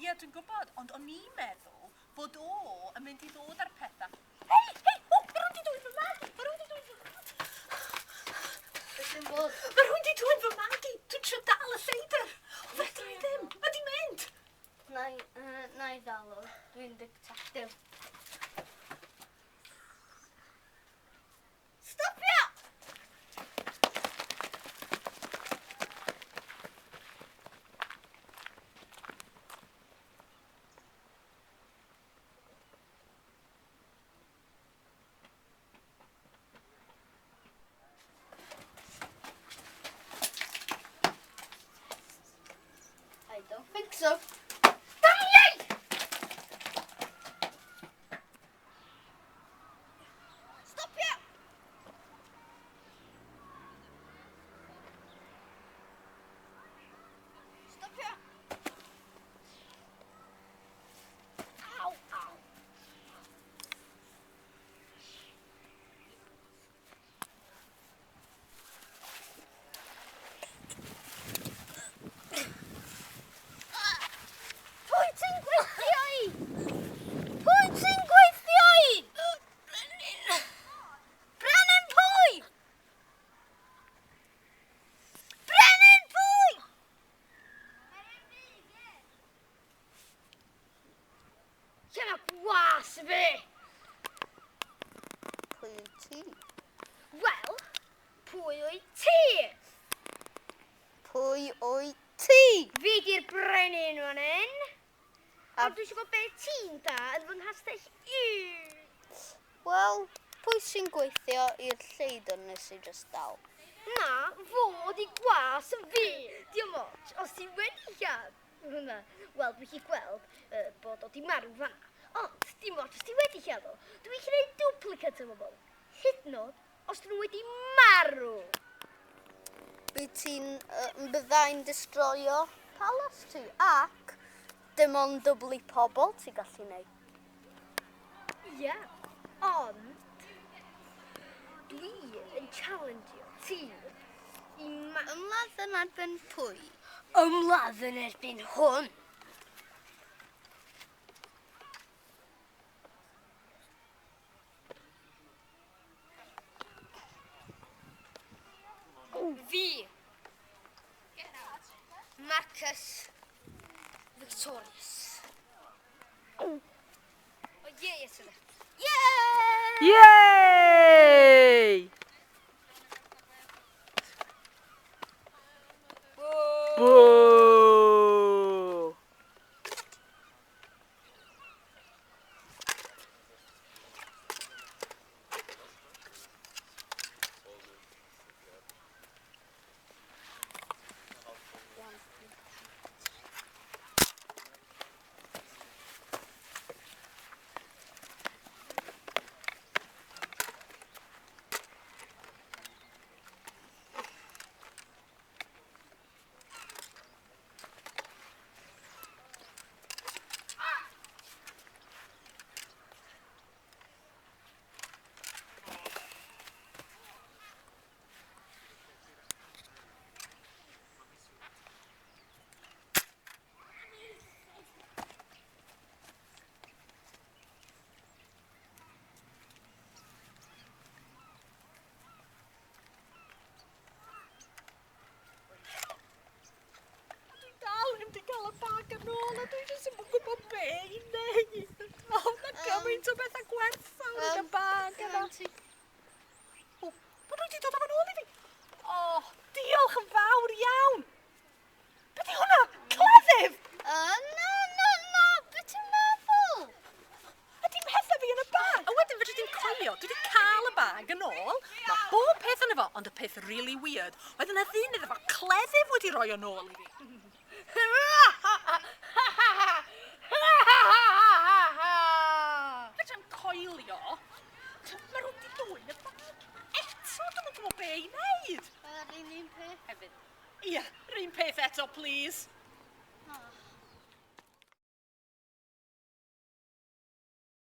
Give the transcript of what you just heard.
Ie, dwi'n gwybod, ond o'n i'n meddwl bod o yn mynd i ddod â'r pethau. Hei, hei, o, mae rhywun 'di dwyn fy mag i! Mae rhywun 'di dwyn fy mag i! Beth sy'n bod? Mae rhywun 'di dwyn fy mag i! Dwi'n trio dal y lleidr! Ond fedra i ddim! Mae 'di mynd! Na i, uh, na i ddal o. Dwi'n dictative. Stopio! I don't think so. Damiau! Stopio! Stopio! Aw, aw. Pwy ti'n gweithio i? Pwy ti'n gweithio i? Brenin. Brenin pwy? Brenin pwy? Lle mae gwas fi? Pwy wyt ti? Wel, pwy wyt ti? Pwy wyt ti? Fi di'r brenin fan hyn. A dwi eisiau gwybod beth ti'n da yn fy nghastell i. Wel, pwy sy'n gweithio i'r lleidr nes i just dal? Na, fo di gwas fi. Diolch ots, os ti wedi lladd hwnna. Wel, dwi chi gweld uh, bod o di marw fanna. Ond, dim ots os ti wedi lladd o. Dwi eisiau gwneud duplicate o bobl. Hyd yn oed os dyn nhw wedi marw. Bydd ti'n uh, byddai'n destroio palace ti ac dim ond dyblu pobl ti'n gallu neud. Ie, yeah, ond dwi yn challenge ti i ma... Ymladd yn erbyn pwy? Ymladd yn erbyn hwn. Fi. Marcus Victorious. Oh, yeah, yes, yeah! Yay! Boo! Dwi dal ddim wedi cael y bag yn ôl a dwi jyst ddim yn gwybod be i wneud. O, mae gymaint o bethau gwerthfawr yn y bag yma. O, ma' nhw wedi dod â fo'n ôl i fi. O, diolch yn fawr iawn. Be di hwnna? Cleddyf? Na, na, na, beth ti'n meddwl? Ydy mhethau fi yn y bag. A wedyn fedri di'm coelio, dwi wedi cael y bag yn ôl. Mae bob peth yn efo, ond y peth really weird oedd yna ddyn iddo fo cleddyf wedi rhoi o'n ôl i fi. Fedrai'm coelio. Mae rhywun wedi dwyn y bag. Eto, dwi'm yn gwybod be i wneud. Yr un un peth hefyd. Ia, yr un peth eto, please.